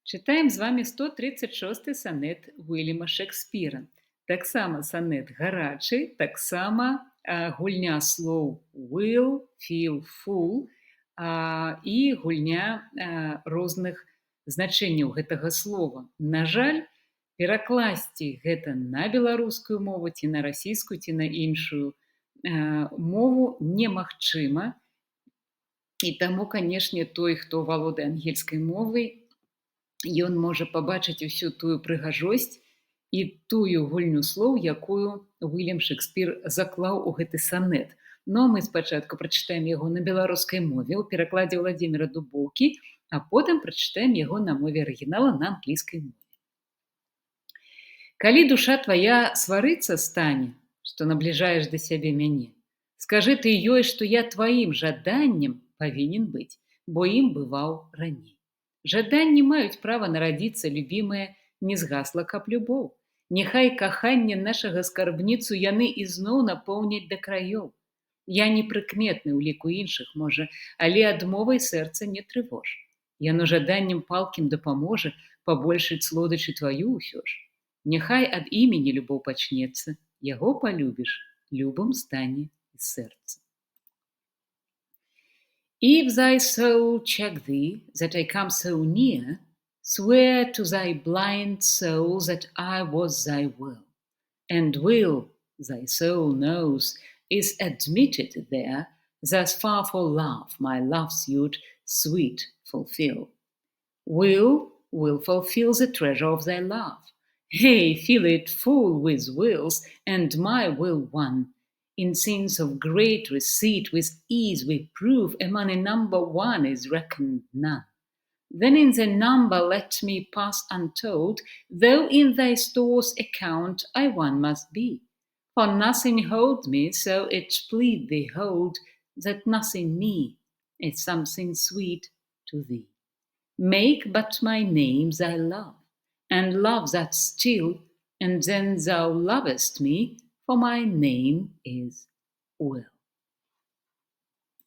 Чытаем з вамі 136 санет Уільяма Шэкспіра. Таксама санет гарачы, таксама гульня слоў will, fill, full і гульня розных значэнняў гэтага слова. На жаль, перакласці гэта на беларускую мову ці на расійскую, ці на іншую мову немагчыма. І таму, канешне, той, хто валодае ангельскай мовай, ён можа пабачыць усю тую прыгажосць і тую гульню слоў, якую Уільям Шэкспір заклаў у гэты санет. Но мы спачатку прачытаем яго на беларускай мове ў перакладзе Уладзіміра Дубоўкі, а потым прачытаем яго на мове арыгінала, на англійскай мове. Калі душа твая сварыцца стане, што набліжаеш да сябе мяне, скажы ты ёй, што я тваім жаданнем павінен быць, бо ім бываў раней. Жаданні маюць права нарадзіцца, любімая, не згасла каб любоў. Няхай каханне нашага скарбніцу яны ізноў напоўняць да краёў. Я непрыкметны ў ліку іншых, можа, але адмовай сэрца не трывож. Яно жаданнем палкім дапаможа пабольшыць слодычы тваю ўсё ж. Няхай ад імені любоў пачнецца, яго палюбіш, любым стане і сэрца. If thy soul check thee that I come so near, swear to thy blind soul that I was thy will, and will, thy soul knows, is admitted there, thus far for love my love suit sweet fulfill. Will will fulfill the treasure of thy love. Hey, fill it full with wills, and my will one. In things of great receipt with ease we prove among a number one is reckoned none. Then in the number let me pass untold, though in thy stores account I one must be. For nothing hold me, so it please thee hold, that nothing me is something sweet to thee. Make but my name thy love, and love that still, and then thou lovest me, for my name is Will.